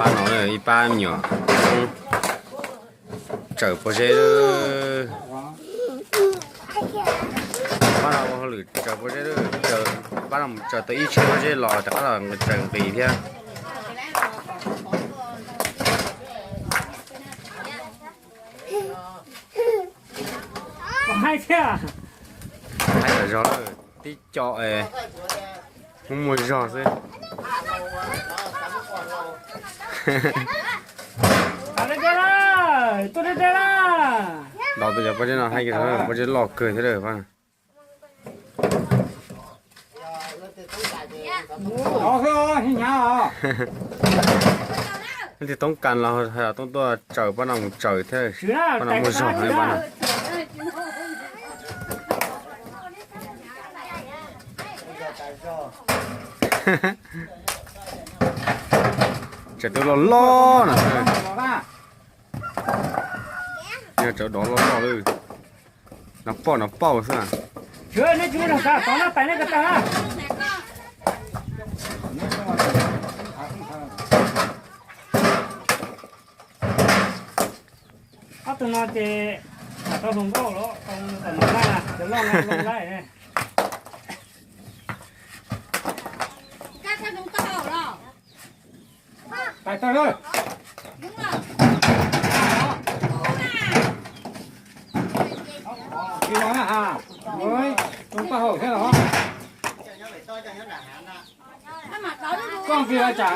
Pab no ib pab me nyuam tsaws pob zeb. Pab no ua hauj lwm tsaws pob zeb, pab no mus tsaws tau ib tsheb pob zeb los rov qab los tsaws nqis thiab. Haib thiab. Haib tas zog lawm, tib co es muaj muaj zog xwb. Los tus cov pob zeb no haib kiag, pob zeb loj kawg thiab lawm. Leej twg toob kas los hais tias toob tuaj tsaws pab no mus tsaws thiab, pab no muaj zog thiab pab no. Tsaws twb loj loj no. Yog tsaws dov loj loj lawm. No pauj no pauj xwb. Ob tug no ces tau hluas nkauj los tau tom no na, cov loj no loj lawm. Tais tawg lawm. Tsis los na ha. Tus paj hauj thiab los. Koj ntxig los tsam.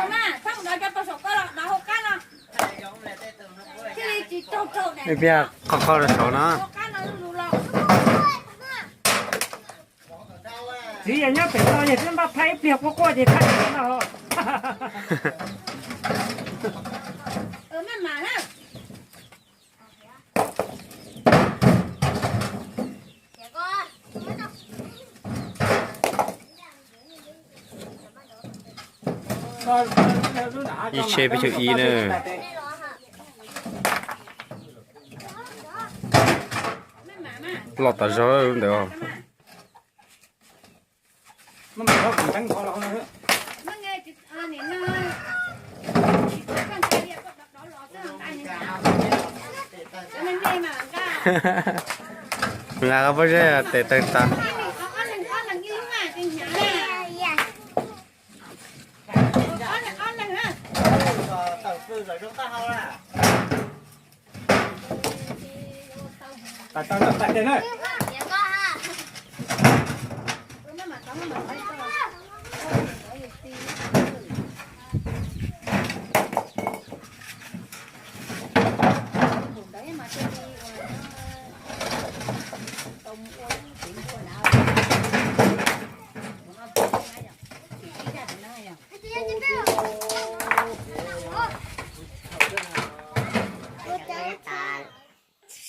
Ib pliag qhov qhov rau saud no. Txiv yog nyob pem no yog twb npaj thaij ib pliag quaj quaj ces thaij no. Ib tsheb peb caug ib na. Loj tas zog lub ntawd. Nqa pob zeb tes tawg tas.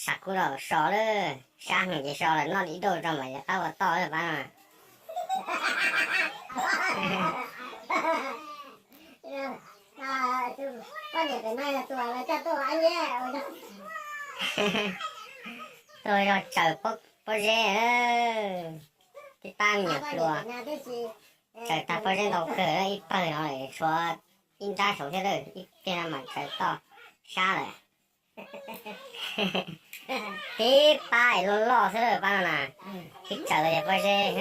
Sam kub los so lawm, sab heev ces so lawm, noj ib dauj tso mam li qab ua toj lawm pab no. Tuaj zog tsaws pob zeb, tib pab me nyuam hluas tsaws tag pob zeb ntau kawg, ib pawg no tshuav ib nrab saud thiab lawm, ib pliag no mam tsaws toj sab lawm. Tib pab es loj loj xwb lawm pab no na, tib tsaws los yog pob zeb.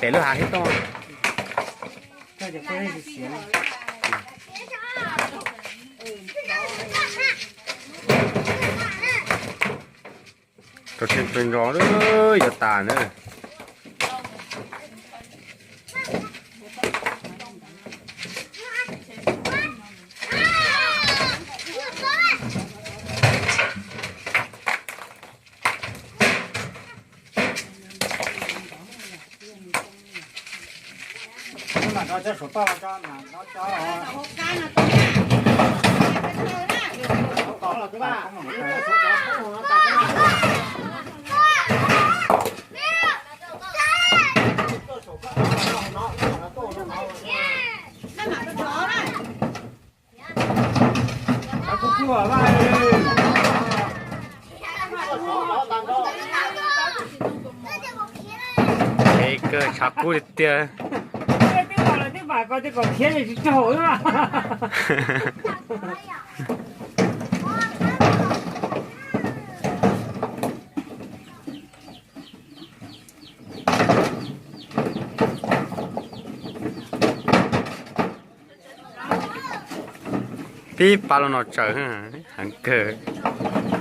Pem lub hav thiab toj. Rau tseem tau nrog yuav tas na. Ev kawg, tshav kub tiag tiag. Pam ko tej kom khiav tsis raug na. Pib pab los no tsawg heev kawg.